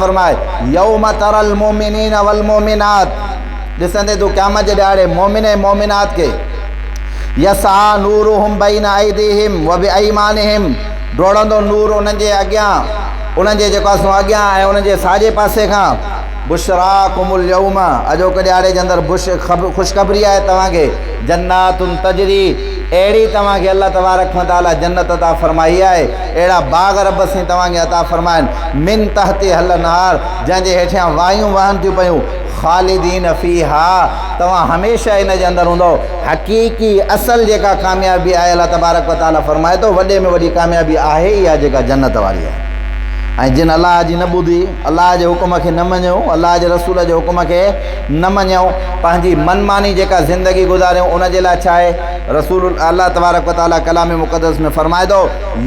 فرماء، يوم تري المؤمنين والمؤمنات، ڏسندين تون قيامت جي ڏهاڙي مؤمن ۽ مؤمنات کي، يسعي نورهم بين ايديهم وبايمانهم، ڊوڙندو نور انهن جي اڳيان، انهن جي جيڪو آهي سو اڳيان ۽ انهن جي ساڄي پاسي کان، بشراڪم اليوم، اڄوڪي ڏهاڙي جي اندر بش خوشخبري آهي توهان کي، جنات تجري، اهڙي توهان کي الله تبارڪ وتعالي جنت عطا فرمائي آهي، اهڙا باغ رب سائين توهان کي عطا فرمائن، من تحتها الانهار، جنهن جي هيٺيان واهيون وهن ٿيون پيون، خالدين فيها، توهان هميشه ان جي اندر هوندؤ، حقيقي اصل جيڪا ڪاميابي آهي الله تبارڪ وتعالي فرمائي ٿو وڏي ۾ وڏي ڪاميابي آهي اها جيڪا جنت واري آهي ۽ جن الله جي نه ٻڌي، الله جي حڪم کي نه مڃيو، الله جي رسول جي حڪم کي نه مڃيو، پنهنجي من ماني جيڪا زندگي گذاريون ان جي لاء ڇا آهي؟ رسول الله تبارڪ وتعالي ڪلام مقدس ۾ فرمائي ٿو،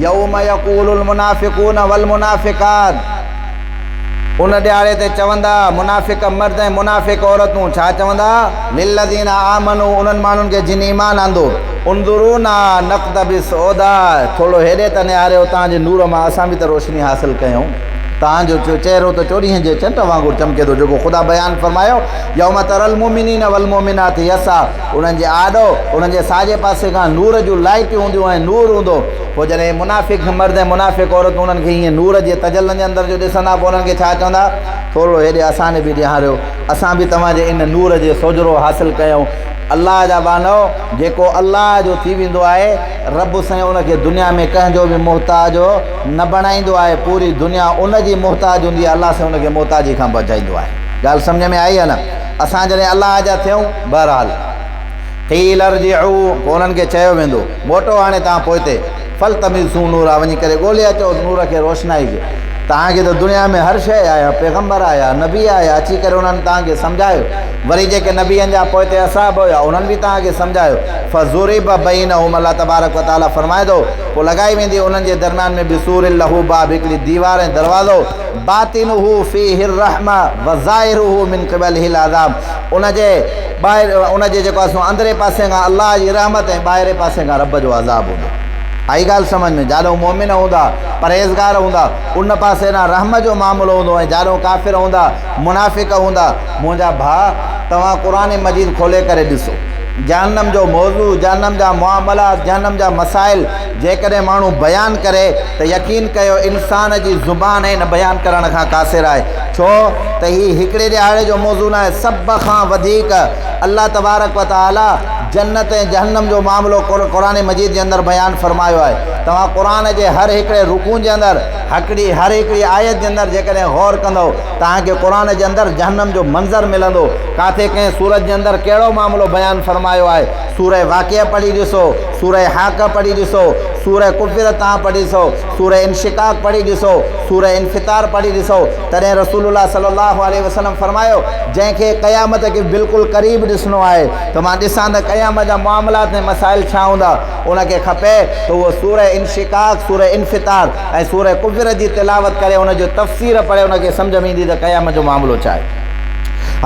يوم يقول المنافقون والمنافقات ان ڏهاڙي تي چوندا منافق مرد ۽ منافق عورتون ڇا چوندا للذين آمنوا انهن ماڻهن کي جن ايمان آندو انظرونا نقتبس هديٰ ٿورو هيڏي ته نهاريو توهان جي نور مان اسان به ته روشني حاصل ڪيون توهان جو چهرو ته چوڏهينء جي چنڊ وانگر چمڪي ٿو جيڪو خدا بيان فرمايو يوم ترى المؤمنين والمؤمنات يسعيٰ انهن جي آڏو، انهن جي ساڄي پاسي کان نور جون لائٽيون هونديون ۽ نور هوندو. پوء جڏهن منافق مرد ۽ منافق عورتون انهن کي ائين نور جي تجلن جي اندر جو ڏسندا، پوء انهن کي ڇا چوندا؟ ٿورڙو هيڏي اسان ڏي به نهاريو، اسان به توهان جي ان نور جي سوجهرو حاصل ڪيون. الله جا ٻانهؤ! جيڪو الله جو ٿي ويندو آهي، رب سائين ان کي دنيا ۾ ڪنهن جو به محتاج نه بڻائيندو آهي، پوري دنيا ان جي محتاج هوندي آهي، الله سائين ان کي محتاجي کان بچائيندو آهي. ڳالهه سمجهه ۾ آئي يا نه؟ اسان جڏهن الله جا ٿيون، بهرحال، قيل ارجعوا، پوء انهن کي چيو ويندو، موٽو هاڻي توهان پوئتي، فالتمسوا نورا، وڃي ڪري ڳولي اچو نور کي، روشنائي کي، توهان کي ته دنيا ۾ هر شيء آيا، پيغمبر آيا، نبي آيا، اچي ڪري انهن توهان کي سمجهايو، وري جيڪي نبين جا پوئتي اصحاب هيا، انهن به توهان کي سمجهايو، فضرب بينهم، الله تبارڪ وتعاليٰ فرمائي ٿو، پوء لڳائي ويندي انهن جي درميان ۾ بسور له باب، هڪڙي ديوار ۽ دروازو، باطنه فيه الرحمة وظاهره من قبله العذاب ان جي ٻاهر ان جي جيڪو آهي سو اندرين پاسي کان الله جي رحمت ۽ ٻاهرين پاسي کان رب جو عذاب هوندو. آئي ڳالهه سمجهه ۾؟ جاڏهون مؤمن هوندا، پرهيزگار هوندا، ان پاسي ڏانهن رحم جو معاملو هوندو ۽ جاڏهون ڪافر هوندا، منافق هوندا. منهنجا ڀاء! توهان قرآن مجيد کولي ڪري ڏسو. جهنم جو موضوع، جهنم جا معاملات، جهنم جا مسائل، جيڪڏهن ماڻهو بيان ڪري ته يقين ڪيو انسان جي زبان ان بيان ڪرڻ کان قاصر آهي ڇو ته هي هڪڙي ڏهاڙي جو موضوع ناهي سڀ کان وڌيڪ الله تبارڪ و تعالي جنت ۽ جهنم جو معاملو قرآن مجيد جي اندر بيان فرمايو آهي توهان قرآن جي هر هڪڙي رڪوع جي اندر هڪڙي هر هڪڙي آيت جي اندر جيڪڏهن غور ڪندؤ توهان کي قرآن جي اندر جهنم جو منظر ملندو ڪاٿي ڪنهن سورت جي اندر ڪهڙو معاملو بيان فرمايو آهي سوره واقعه پڙهي ڏسو، سوره حاقه پڙهي ڏسو، سوره ڪفرت توهان پڙهي ڏسو، سوره انشقاق پڙهي ڏسو، سوره انفطار پڙهي ڏسو، تڏهن رسول الله صلي الله عليه وسلم فرمايو، جنهن کي قيامت کي بلڪل قريب ڏسڻو آهي ته مان ڏسان ته قيامت جا معاملات ۽ مسائل ڇا هوندا، ان کي کپي ته اهو سوره انشقاق، سوره انفطار ۽ سوره ڪفرت جي تلاوت ڪري ان جو تفسير پڙهي ان کي سمجهه ۾ ايندي ته قيامت جو معاملو ڇا آهي.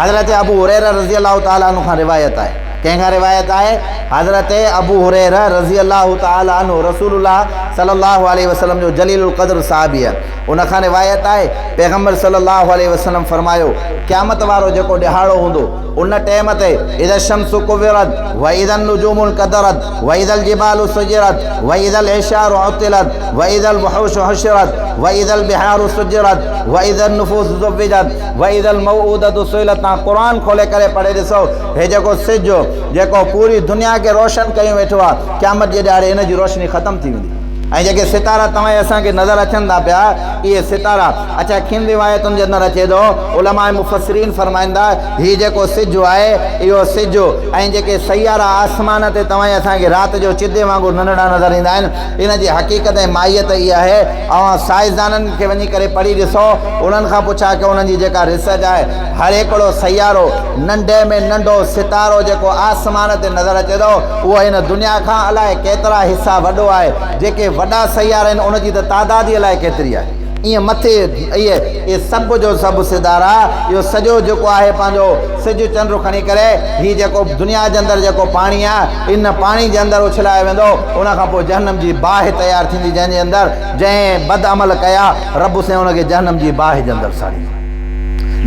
حضرت ابو هريره رضي الله تعالٰي عنه کان روايت آهي. ڪنهن کان روايت آهي؟ حضرت ابو هريره رضي الله تعالٰي عنه رسول الله صلي الله عليه وسلم جو جليل القدر صحابي آهي ان کان روايت آهي پيغمبر صلي الله عليه وسلم فرمايو قيامت وارو جيڪو ڏهاڙو هوندو ان ٽيم تي اذا الشمس ڪورت واذا النجوم انڪدرت واذا الجبال سجرت واذا العشار عطلت واذا الوحوش حشرت واذا البحار سجرت واذا النفوس زوجت واذا الموءودة سئلت تان قرآن کولي ڪري پڙهي ڏسو هي جيڪو سج جيڪو پوري دنيا کي روشن ڪيون ويٺو آهي قيامت جي ڏهاڙي ان جي روشني ختم ٿي ويندي ۽ جيڪي ستارا توهان اسان کي نظر اچن ٿا پيا اهي ستارا اڇا کن روايتن جي اندر اچي ٿو علماء مفسرين فرمائن ٿا هي جيڪو سج آهي اهو سج ۽ جيڪي سيارا آسمان تي توهان اسان کي رات جو چدي وانگر ننڍڙا نظر ايندا آهن ان جي حقيقت ۽ ماهيت اها آهي اوهان سائنسدانن کي وڃي ڪري پڙهي ڏسو انهن کان پڇا ڪيو انهن جي جيڪا ريسرچ آهي هر هڪڙو سيارو، ننڍي ۾ ننڍو ستارو جيڪو آسمان تي نظر اچي ٿو، اهو هن دنيا کان الائي ڪيترا حصا وڏو آهي. جيڪي وڏا سيارا آهن، ان جي ته تعداد ئي الائي ڪيتري آهي. ائين مٿي اهي اهي سڀ جو سڀ ستارا، اهو سڄو جيڪو آهي پنهنجو سج چنڊ کڻي ڪري هي جيڪو دنيا جي اندر جيڪو پاڻي آهي، ان پاڻي جي اندر اڇلايو ويندو، ان کان پوء جهنم جي باهه تيار ٿيندي، جنهن جي اندر جنهن بد عمل ڪيا، رب سائين ان کي جهنم جي باهه جي اندر ساڙيندو.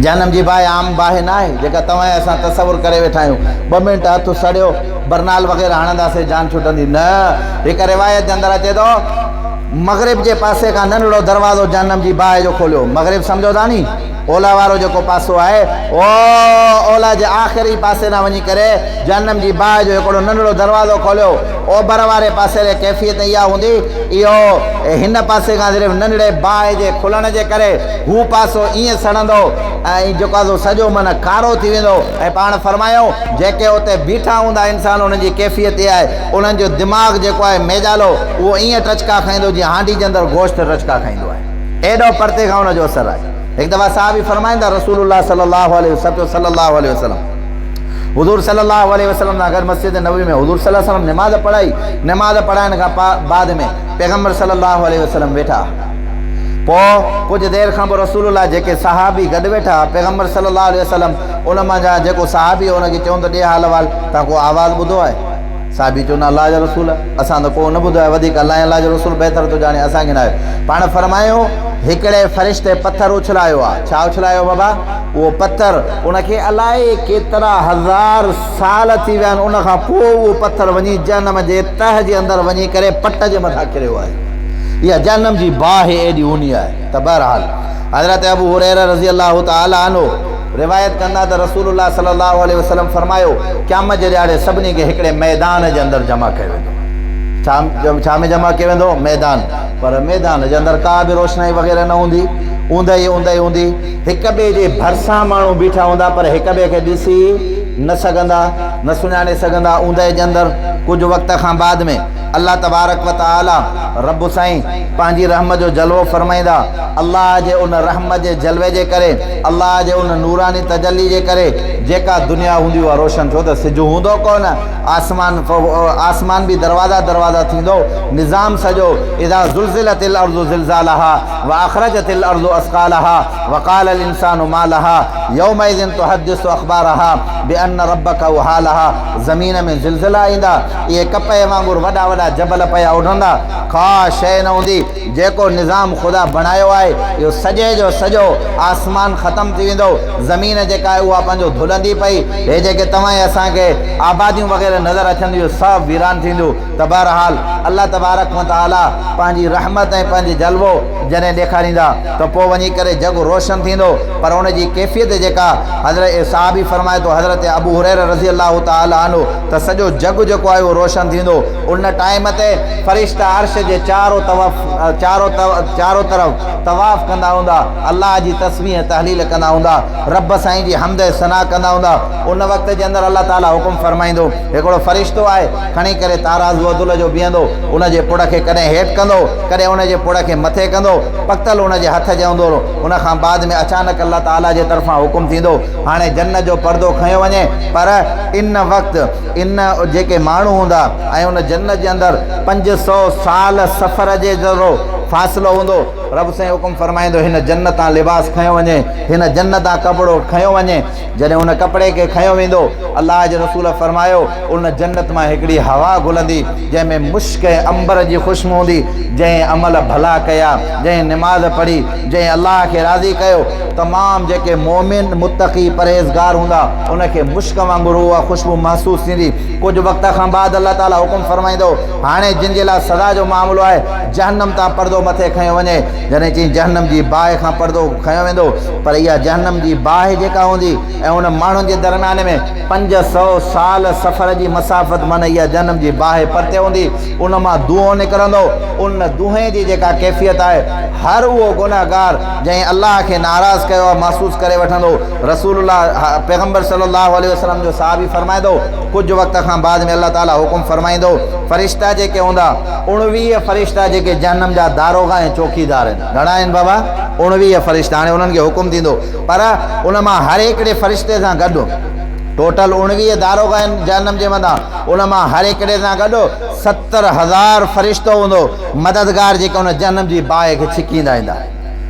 جهنم جي باهه عام باهه ناهي، جيڪا توهان ۽ اسان تصور ڪري ويٺا آهيون. ٻه منٽ هٿ سڙيو، برنال وغيره هڻنداسين، جان ڇٽندي. نه، هڪ روايت جي اندر اچي ٿو، مغرب جي پاسي کان ننڍڙو دروازو جهنم جي باهه جو کوليو. مغرب سمجهو ٿا ني؟ اولهه وارو جيڪو پاسو آهي، اهو اولهه جي آخري پاسي ڏانهن وڃي ڪري جهنم جي باهه جو هڪڙو ننڍڙو دروازو کوليو. اوڀر واري پاسي ري ڪيفيت اها هوندي، اهو هن پاسي کان صرف ننڍڙي باهه جي کلڻ جي ڪري هو پاسو ائين سڙندو ۽ جيڪو آهي سو سڄو معنيٰ ڪارو ٿي ويندو ۽ پاڻ فرمايائون، جيڪي اتي بيٺا هوندا انسان انهن جي ڪيفيت اها آهي، انهن جو دماغ جيڪو آهي ميڄالو اهو ائين ٽچڪا کائيندو جيئن هانڊي جي اندر گوشت ٽچڪا کائيندو آهي. ايڏو پرتي کان ان جو اثر آهي. هڪ دفعا صحابي فرمائن ٿا رسول الله صلي الله عليه وسلم صلي الله عليه وسلم حضور صلي الله عليه وسلم سان گڏ مسجد نبوي ۾ حضور صلي الله عليه وسلم نماز پڙهائي، نماز پڙهائڻ کان بعد ۾ پيغمبر صلي الله عليه وسلم ويٺا. پوء ڪجهه دير کان پوء رسول الله جيڪي صحابي گڏ ويٺا ها پيغمبر صلي الله عليه وسلم ان منجهان جيڪو صحابي هو ان کي چيون ته ڏي حال احوال توهان ڪو آواز ٻڌو آهي؟ صحابي چيو نه الله جا رسول اسان ته ڪو نه ٻڌو آهي وڌيڪ الله ۽ الله جو رسول بهتر ٿو ڄاڻي اسان کي ناهي پاڻ فرمايو هڪڙي فرشتي پٿر اڇلايو آهي ڇا اڇلايو بابا اهو پٿر ان کي الائي ڪيترا هزار سال ٿي ويا آهن ان کان پوء اهو پٿر وڃي جهنم جي تهه جي اندر وڃي ڪري پٽ جي مٿان ڪريو آهي. اها جهنم جي باهه ايڏي اونهي آهي ته بهرحال حضرت ابو هريره رضي الله تعالٰي عنه روايت ڪندا ته رسول الله صلي الله عليه وسلم فرمايو قيامت جي ڏهاڙي سڀني کي هڪڙي ميدان جي اندر جمع ڪيو ويندو. ڇا ڇا ۾ جمع ڪيو ويندو؟ ميدان. پر ميدان جي اندر ڪا به روشنائي وغيره نه هوندي، اوندهه ئي اوندهه هوندي. هڪ ٻئي جي ڀرسان ماڻهو بيٺا هوندا پر هڪ ٻئي کي ڏسي نه سگهندا، نه سڃاڻي سگهندا. اوندهه جي اندر ڪجهه وقت کان بعد ۾ الله تبارڪ و تعاليٰ، رب سائين، پنهنجي رحمت جو جلوو فرمائيندا. الله جي ان رحمت جي جلوي جي ڪري، الله جي ان نوراني تجلي جي ڪري جيڪا دنيا هوندي اها روشن ڇو ته سج هوندو ڪونه، آسمان آسمان به دروازا دروازا ٿيندو، نظام سڄو اذا زلزلت الارض زلزالها واخرجت الارض اثقالها وقال الانسان ما لها يومئذ تحدث اخبارها بان ربک اوحا لها زمين ۾ زلزلا ايندا، اهي ڪپهه وانگر وڏا وڏا جبل پيا اڏندا، ڪا شيء نه هوندي، جيڪو نظام خدا بڻايو آهي، اهو سڄي جو سڄو آسمان ختم ٿي ويندو، زمين جيڪا آهي اها پنهنجو ڌلندي پئي، هي جيڪي توهان ۽ اسان کي آباديون وغيره نظر اچن ٿيون اهي سڀ ويران ٿينديون ته بهرحال الله تبارڪ و تعاليٰ پنهنجي رحمت ۽ پنهنجي جلوو جڏهن ڏيکاريندا ته پوء وڃي ڪري جڳ روشن ٿيندو پر ان جي ڪيفيت جيڪا حضرت صحابي فرمائي ٿو حضرت ابو هريره رضي الله تعاليٰ عنه ته سڄو جڳ جيڪو آهي اهو روشن ٿيندو ان ٽائيم تي فرشتا عرش جي چارو طوف چارو چارو طرف طواف ڪندا هوندا الله جي تسبيح ۽ تهليل ڪندا هوندا رب سائين جي حمد ۽ ثنا ڪندا هوندا ان وقت جي اندر الله تعاليٰ حڪم فرمائيندو هڪڙو فرشتو آهي کڻي ڪري تارازو عدل جو بيهندو ان جي پڙ کي ڪڏهن هيٺ ڪندو ڪڏهن ان جي پڙ کي مٿي ڪندو پڪتل ان جي هٿ جي هوندو ان کان بعد ۾ اچانڪ الله تعاليٰ جي طرفان حڪم ٿيندو هاڻي جنت جو پردو کنيو وڃي پر ان وقت ان جيڪي ماڻهو هوندا ۽ ان جنت جي اندر 500 سال سفر جي ذرو فاصلو هوندو رب سائين حڪم فرمائيندو هن جنت تان لباس کنيو وڃي هن جنت تان ڪپڙو کنيو وڃي جڏهن ان ڪپڙي کي کنيو ويندو الله جي رسول فرمايو ان جنت مان هڪڙي هوا گهلندي جنهن ۾ مشڪ ۽ عنبر جي خوشبو هوندي جنهن عمل ڀلا ڪيا جنهن نماز پڙهي جنهن الله کي راضي ڪيو تمام جيڪي مؤمن متقي پرهيزگار هوندا ان کي مشڪ وانگر اها خوشبو محسوس ٿيندي ڪجهه وقت کان بعد الله تعالي حڪم فرمائيندو هاڻي جن جي لاء سزا جو معاملو آهي جهنم تان پردو مٿي کنيو وڃي جڏهن چئين جهنم جي باهه کان پردو کنيو ويندو پر اها جهنم جي باهه جيڪا هوندي ۽ ان ماڻهن جي درميان ۾ 500 سال سفر جي مسافت معنيٰ اها جهنم جي باهه پرتي هوندي، ان مان دونهون نڪرندو، ان دونهين جي جيڪا ڪيفيت آهي، هر اهو گنهگار جنهن الله کي ناراض ڪيو آهي محسوس ڪري وٺندو. رسول الله، پيغمبر صلي الله عليه وسلم جو صحابي فرمائي ٿو، ڪجهه وقت کان بعد ۾ الله تعاليٰ حڪم فرمائيندو، فرشتا جيڪي هوندا، 19 فرشتا جيڪي جهنم جا داروغا ۽ چوڪيدار آهن، گهڻا آهن بابا؟ 19 فرشتا، هاڻي انهن کي حڪم ٿيندو، پر ان مان هر هڪڙي فرشتي سان گڏ ٽوٽل 19 داروغا آهن جهنم جي مٿان، ان مان هر هڪڙي سان گڏ 70 هزار فرشتو هوندو مددگار جيڪي ان جهنم جي باهه کي ڇڪيندا ايندا.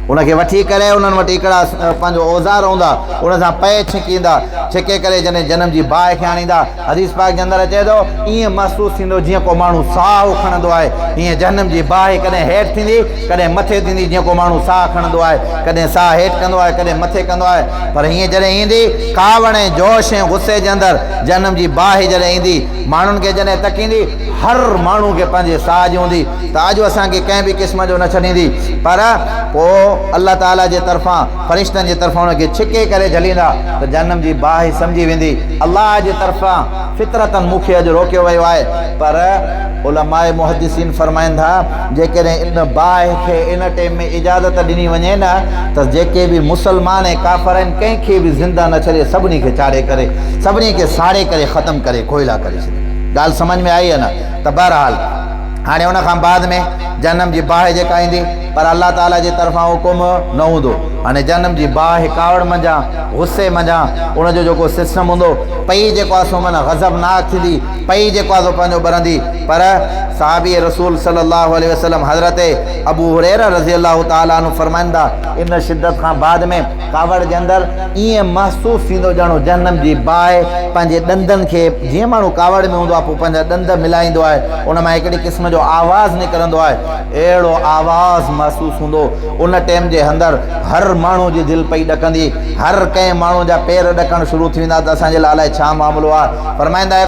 ان کي وٺي ڪري انهن وٽ هڪڙا پنهنجو اوزار هوندا، ان سان پئي ڇڪيندا، ڇڪي ڪري جڏهن جهنم جي باهه کي آڻيندا، حديث پاڪ جي اندر اچي ٿو، ائين محسوس ٿيندو جيئن ڪو ماڻهو ساهه کڻندو آهي، ائين جهنم جي باهه ڪڏهن هيٺ ٿيندي، ڪڏهن مٿي ٿيندي، جيئن ڪو ماڻهو ساهه کڻندو آهي، ڪڏهن ساهه هيٺ ڪندو آهي، ڪڏهن مٿي ڪندو آهي، پر هيئن جڏهن ايندي، ڪاوڙ ۽ جوش ۽ غصي جي اندر جهنم جي باهه جڏهن ايندي، ماڻهن کي جڏهن تڪيندي، هر ماڻهو کي پنهنجي ساهه جي هوندي ته اڄ اسان کي ڪنهن به قسم جو نه ڇڏيندي، پر پوء الله تعاليٰ جي طرفان فرشتن جي طرفان ان کي ڇڪي ڪري جهليندا ته جهنم جي باهه سمجهي ويندي الله جي طرفان فطرتاً مون کي اڄ روڪيو ويو آهي، پر علماء محدثين فرمائن ٿا جيڪڏهن ان باهه کي ان ٽيم ۾ اجازت ڏني وڃي نه ته جيڪي به مسلمان ۽ ڪافر آهن ڪنهن کي به زنده نه ڇڏي سڀني کي چاڙهي ڪري سڀني کي ساڙي ڪري ختم ڪري ڪوئلا ڪري ڇڏي. ڳالهه سمجهه ۾ آئي يا نه؟ ته بهرحال هاڻي ان کان بعد ۾ جهنم جي باهه جيڪا ايندي پر الله تعاليٰ جي طرفان حڪم نه هوندو. هاڻي جهنم جي باهه ڪاوڙ منجهان، غصي منجهان ان جو جيڪو سسٽم هوندو پئي جيڪو آهي سو معنيٰ غضبناڪ ٿيندي پئي جيڪو آهي سو پنهنجو ٻرندي پر صحابي رسول صلي الله عليه وسلم حضرت ابو هريره رضي الله تعالٰي عنه فرمائن ٿا ان شدت کان بعد ۾ ڪاوڙ جي اندر ائين محسوس ٿيندو ڄڻ جهنم جي باهه پنهنجي ڏندن کي جيئن ماڻهو ڪاوڙ ۾ هوندو آهي پوء پنهنجا ڏند ملائيندو آهي ان مان هڪڙي قسم جو آواز نڪرندو آهي اهڙو آواز محسوس هوندو ان ٽيم جي اندر هر ماڻهو جي دل پئي ڏڪندي هر ڪنهن ماڻهو جا پير ڏڪڻ شروع ٿي ويندا ته اسان جي لاء الائي ڇا معاملو آهي فرمائيندا.